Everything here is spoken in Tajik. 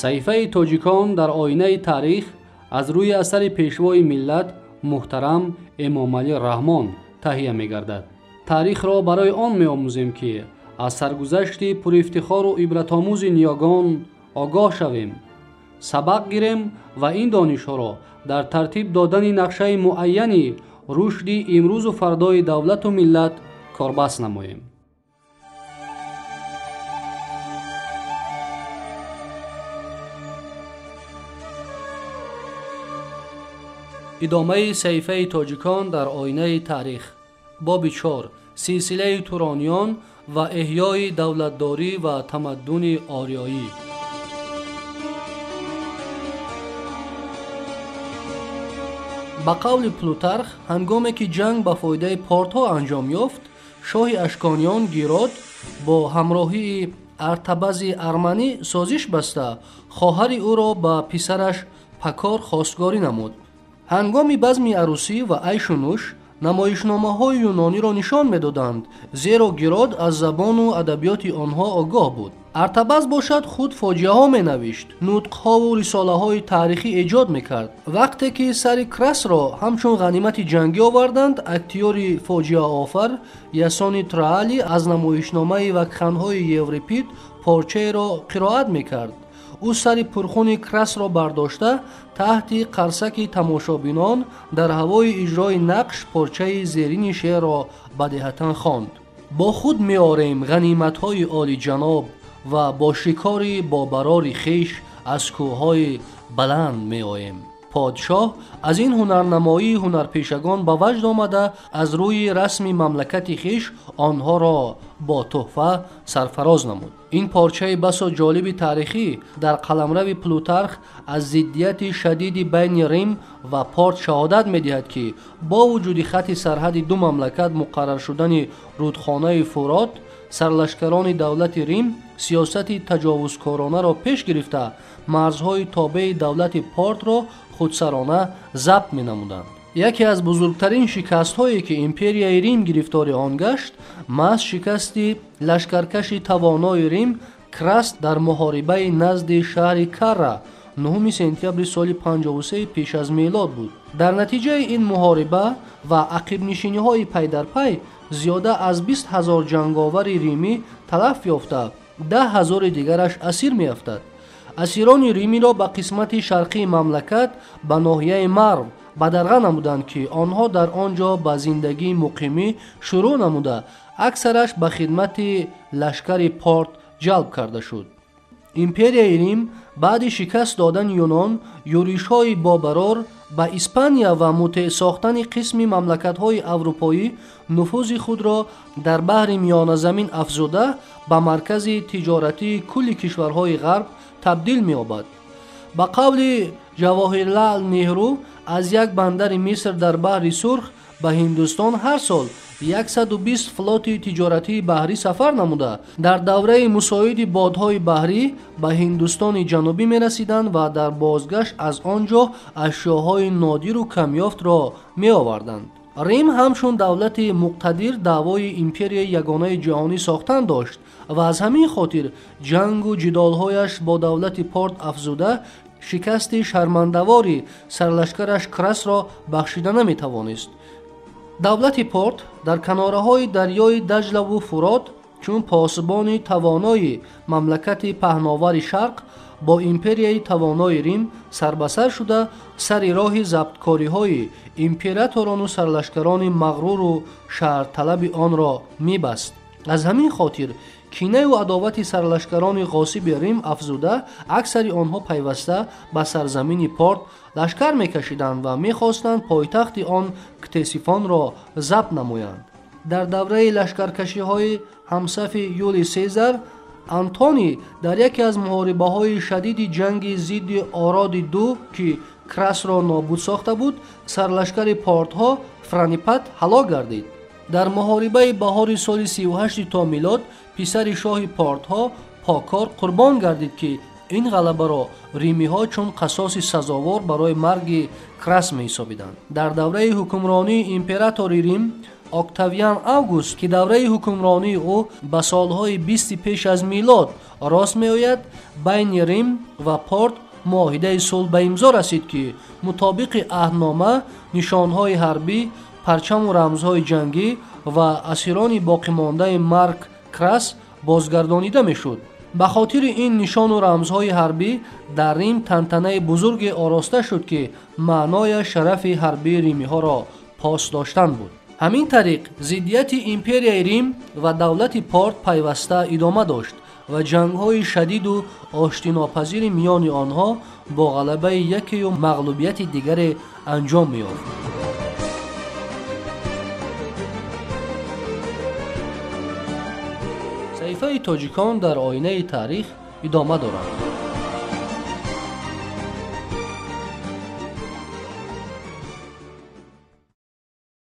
Саҳифаи тоҷикон дар оинаи таърих аз рӯи асари пешвои миллат муҳтарам Эмомалӣ Раҳмон таҳия мегардад. Таърихро барои он меомӯзем, ки аз саргузашти пурифтихору ибратомӯзи ниёгон огоҳ шавем, сабақ гирем ва ин донишҳоро дар тартиб додани нақшаи муайяни рушди имрӯзу фардои давлату миллат корбаст намоем. Идомаи саҳифаи тоҷикон дар оинаи таърих. Боби 4. Силсилаи турониён ва эҳёи давлатдорӣ ва тамаддуни ориёӣ. Ба қавли Плутарх, ҳангоме ки ҷанг ба фоидаи портҳо анҷом ёфт, шоҳи ашкониён Гирод бо ҳамроҳии Артабази арманӣ созиш баста, хоҳари ӯро ба писараш Пакор хостгорӣ намуд. Ҳангоми базми арӯсӣ ва айшу нӯш намоишномаҳои юнониро нишон медоданд, зеро Гирод аз забону адабиёти онҳо огоҳ буд. Артабаз бошад худ фоҷиаҳо менавишт, нутқҳову рисолаҳои таърихӣ эҷод мекард. Вақте ки сари Красро ҳамчун ғанимати ҷангӣ оварданд, актиёри фоҷиаофар Ясони Траали аз намоишномаи вакханҳои Еврипид порчаеро қироат мекард. Ӯ сари пурхуни Красро бардошта, таҳти қарсаки тамошобинон дар ҳавои иҷрои нақш порчаи зерини шеърро бадеҳатан хонд. Бо худ меорем ғаниматҳои олиҷаноб ва бо шикори бобарори хеш аз кӯҳҳои баланд меоем. Подшоҳ аз ин ҳунарнамоии ҳунарпешагон ба ваҷд омада, аз рӯи расми мамлакати хеш онҳоро бо тӯҳфа сарфароз намуд. Ин порчаи басо ҷолиби таърихӣ дар қаламрави Плутарх аз зиддияти шадиди байни Рим ва Порт шаҳодат медиҳад, ки бо вуҷуди хатти сарҳади ду мамлакат муқаррар шудани рудхонаи Фурот, сарлашкарони давлати Рим сиёсати таҷовузкоронаро пеш гирифта, марзҳои тобеи давлати Портро худсарона забт менамуданд. Яке аз бузургтарин шикастҳое, ки империяи Рим гирифтори он гашт, маҳз шикасти лашкаркаши тавонои Рим Крас дар муҳорибаи назди шаҳри Карра 9 сентябри соли 53 пеш аз мелод буд. Дар натиҷаи ин муҳориба ва ақибнишиниҳои пайдарпай зиёда аз 20 000 ҷанговари римӣ талаф ёфта, 10 000 дигараш асир меафтад. Асирони римиро ба қисмати шарқии мамлакат ба ноҳияи Марв бадарға намуданд, ки онҳо дар он ҷо ба зиндагии муқимӣ шурӯъ намуда, аксараш ба хидмати лашкари Порт ҷалб карда шуд. Империяи Рим баъди шикаст додани Юнон, юришҳои бобарор ба Испания ва мутеъ сохтани қисми мамлакатҳои аврупоӣ нуфузи худро дар баҳри Миёназамин афзуда, ба маркази тиҷоратии кулли кишварҳои ғарб табдил меёбад. Ба қавли Ҷавоҳирлал Неҳру, аз як бандари Миср дар баҳри Сурх ба Ҳиндустон ҳар сол 120 флоти тиҷоратии баҳрӣ сафар намуда, дар давраи мусоиди бодҳои баҳрӣ ба Ҳиндустони ҷанубӣ мерасиданд ва дар бозгашт аз он ҷо ашёҳои нодиру камёфтро меоварданд. Рим ҳамчун давлати муқтадир даъвои империяи ягонаи ҷаҳонӣ сохтан дошт ва аз ҳамин хотир ҷангу ҷидолҳояш бо давлати Порт афзуда, шикасти шармандавори сарлашкараш Красро бахшида наметавонист. Давлати Порт дар канораҳои дарёи Даҷлаву Фурот чун посбони тавонои мамлакати паҳновари шарқ бо империяи тавонои Рим сарбасар шуда, сари роҳи забткориҳои императорону сарлашкарони мағруру шаҳрталаби онро мебаст. Аз ҳамин хотир кинаю адовати сарлашкарони ғосиби Рим афзуда, аксари онҳо пайваста ба сарзамини Порт лашкар мекашиданд ва мехостанд пойтахти он Ктесифонро забт намоянд. Дар давраи лашкаркашиҳои ҳамсафи Юли Сезар, Антони дар яке аз муҳорибаҳои шадиди ҷанги зидди Ороди ду, ки Красро нобуд сохта буд, сарлашкари портҳо Франипат ҳалок гардид. Дар муҳорибаи баҳори соли 38 то милод писари шоҳи портҳо Покор қурбон гардид, ки ин ғалабаро римиҳо чун қасоси сазовор барои марги Крас меҳисобиданд. Дар давраи ҳукмронии императори Рим Октавиан Август, ки давраи ҳукмронии ӯ ба солҳои 20 пеш аз милод рост меояд, байни Рим ва Порт муоҳидаи сулҳ ба имзо расид, ки мутобиқи аҳднома нишонҳои ҳарбӣ, парчаму рамзҳои ҷангӣ ва асирони боқимондаи Марк Крас бозгардонида мешуд. Ба хотири ин нишону рамзҳои ҳарбӣ дар Рим тантанаи бузурге ороста шуд, ки маънояш шарафи ҳарбии римиҳоро пос доштан буд. Ҳамин тариқ зиддияти империяи Рим ва давлати Порт пайваста идома дошт ва ҷангҳои шадиду оштинопазири миёни онҳо бо ғалабаи якею мағлубияти дигаре анҷом меёфт. Саҳифаи тоҷикон дар оинаи таърих идома дорад.